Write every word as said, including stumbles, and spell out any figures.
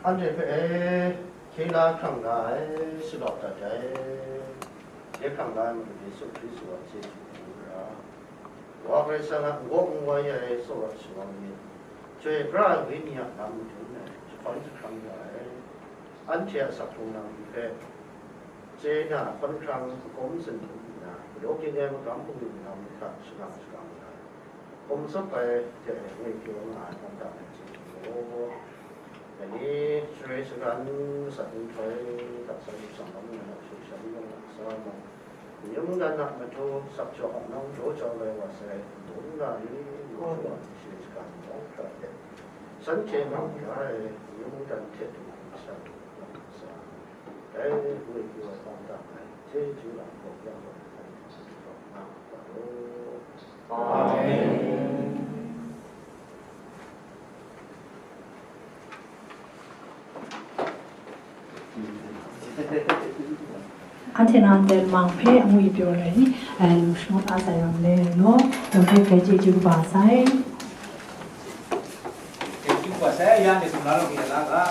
Anhte hpe hkye la hkrang la ai, salawt dat ai, hkye hkrang la ai Madu Yesu Hkristu a chyeju hku ra, Wa Karai Kasang a n-gaw n-wai ai tsawra ai sumsing myit, Chyoi pra ai Wenyi a lam madun e jahpawn jahkrang ya ai, anhte a asak hkrung lam ni hpe chye na hkawn hkrang hkum tsun hkum nna, galaw ging ai magam bungli lam ni hta shagang shagang ya ai, hkum tsup ai hte ngwi pyaw nga ai, hkawm da ai hte mung, dai ni shaloi shagan, masat nhtoi, hta san, shang lam nga na, shu shan yawng a sa mung, n-yum dan a matu, sakjaw a nawng jaw jau ai wa sai, n-gun ga ni, n-gun ga ni, shi shagan nawng hkra hte, shanhte nang hkra e, n-yum dan hte du hkra shan, nang sa, dai ngwi pyaw ai hkawm da ai, chyeju lam gaw yang gaw ai hkra hte sa jaw nga ga law. Amen. Anhte nan de mang hpe ngwi pyaw ai ni, eh, lu shangut a sai ram le law, yawng hpe hkrai chyeju kaba sai. Chyeju kaba sai, ya ni sumla law ki la ga.